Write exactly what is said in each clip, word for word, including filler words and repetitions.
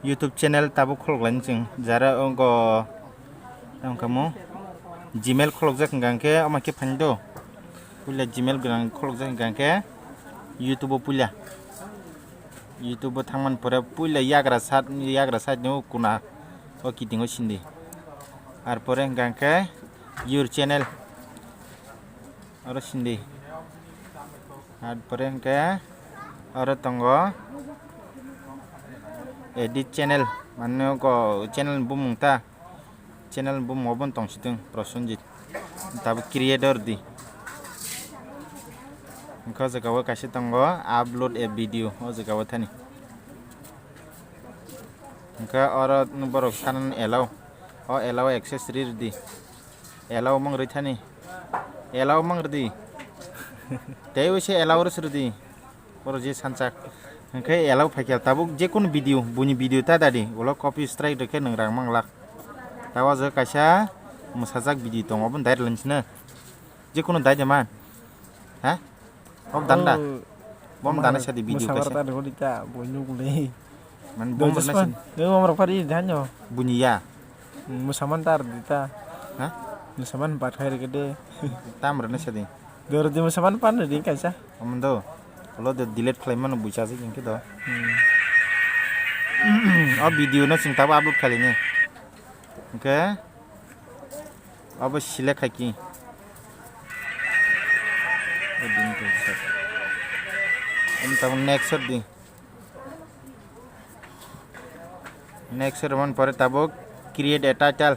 YouTube channel tabuk khuluk laini chwng, jara wngkha mo Gmail khulukjak hwnkha khe, omo khe phaini do, puila Gmail gwnang khulukjak hwnkha khe YouTube o puila, YouTube o thangmani pore puila yagra side, yagra side ni o kuna o kiting o sindi, ar pore hwnkha khe your channel oro sindi. Ar pore hwnkhe oro tongo edit channel, mane ko channel ni bumung ta, channel ni bumung obo tong sitwng Prosenjit, tabuk creator di. Hwnkhe o jaga o kaisa tongo upload a video, o jaga o thani. Hwnkhe oro borok sanani allow, o allow access ri rwdi. Allow mang rwi thani. Allow mang rwdi. Tei wi se allow rw srwdi. Borok je sanchak. Hwnkhe allow phaikha tabuk jekunu video, buini video ta dadi. Ulo copy strike rwkhe nwng rang manglak. Tei o jaga kaisa mwsajak video tongo, obo dai rwlaini sina. Jekunu dai de man. Ha? Hok danda. Oh, bom dana sadi video kaisa. Musamar ta rwdi ta, bo nuk le. Man bom dana sadi. Nang bom rok pari danyo. Bunya. Musaman ta rwdi ta. Ha? Musaman bat khai rwdi. Tam rwna sadi. Dor di musaman pan rwdi kaisa. Amando. Ulo de delete khlai mano bucha se jengke do. Hmm. O video no sing tabo upload khlai ni. Oke. Abo select khai ki. Ini tabuk next di. Next romon pore tabuk create a title.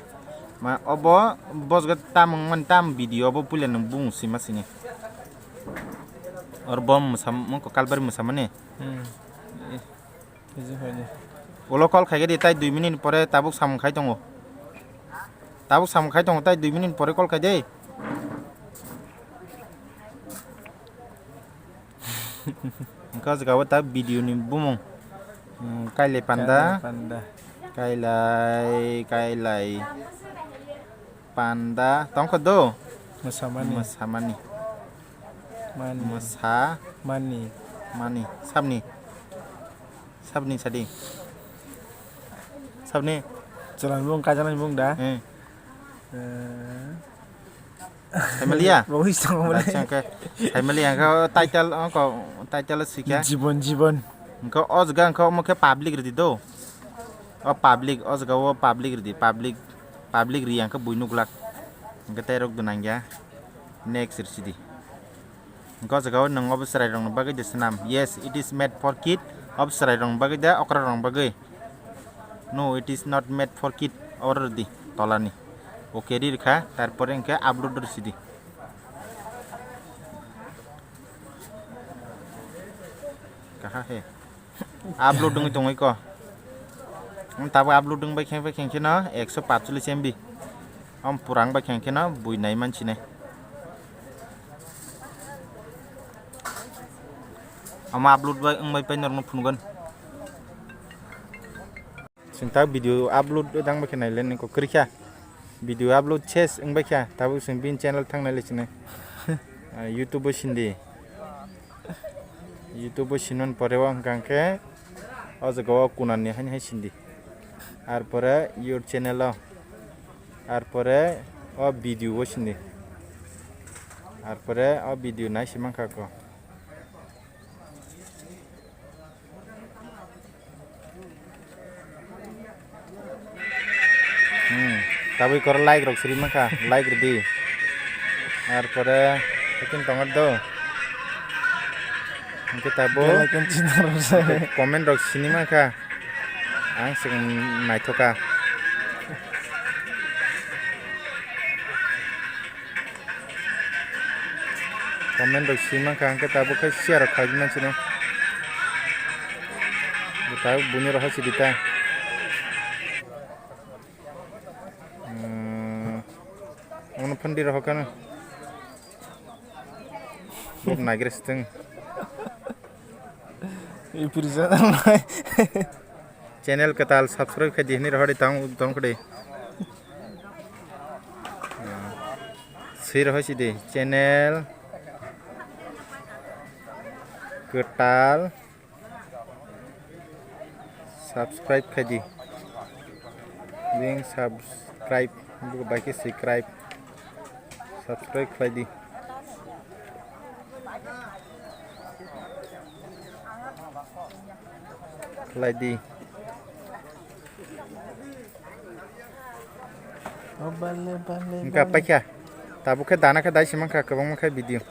Ma obo bosgo tamung man tam video obo puila nung bung sima sini. Or bom musam mungko kalbari musamani. Hmm. Ulo call khaigadi tai dui minute pore tabuk samung khai tongo. Tabuk samung khai tongo tai dui minute pore call khaidi. Hwnkhe o jaga o ta video ni bumung. Hmm, kailai panda. Kailai panda. Kailai, kailai. Panda tongkha do? Mwsamani. Mwsamani. Mani. Mwsa. Mani. Mani. Sabni. Sabni sadi. Sabni. Chwla ni mung kaijana ni mung da? Eh. Eh. Family ya? Bo wi song mole. Acha ke. Family ya ke title ko title sikya. Jibon jibon. Ko o jaga ko mo ke public ridi do. O public, o jaga o public ridi, public, public ri ang khe buino glak. Hwnkhe tei rok do nangya. Next ri sidi. Hwnkhe o jaga o nwng obo chwrai rokni bagwi de swnam. Yes, it is made for kid. Obo chwrai rokni bagwi de, okra rokni bagwi. No, it is not made for kid. Oro ridi, tolani. Okay ri rikha, tarpore hwnkhe upload ri sidi. Kaha he. Upload wngwi tongwi ko. Wng tabuk upload wngbai khe, bai khe kheno ekso patcholish M B. Om pura wngbai khe kheno bui nai mansinai. Omo upload bai wngbai pai norokno phunukgwn. Chwng ta video upload wngbai khe nailai nai kok kwrwi kha. Video upload ses wngbai kha, tabuk chwng bini channel thang nailai sinai. Ah, YouTube o sindi. YouTube o sinmani pore o hwnkha khe o jaga o kunani haini hai sindi. Ar pore your channel o. Ar pore o video o sindi. Ar pore o video nai se mankha ko. Hmm. Tabuk kor like rok siri mankha, like ridi. Ar pore hakin tongo do. Hwnkhe tabuk bell icon china rok sai. Comment rok sini mankha. Ang sing naithoka. Comment rok swi mankha, hwnkhe tabuk khe share rok khaidi mansino. Tabuk buini rohor sidi ta. Hmm, ono phan di rohor kano. Bok nagre siteng. Channel kwtal subscribe khai di hwnwi rohor di tong, tong khudi. Swi rohor sidi channel Kwtal subscribe khaidi. Link subscribe, buku bai khe subscribe, subscribe khlaidi. Khlaidi. Wngkha paikha. Tabuk khe dana khe dai se mankha, kwbangma khe video.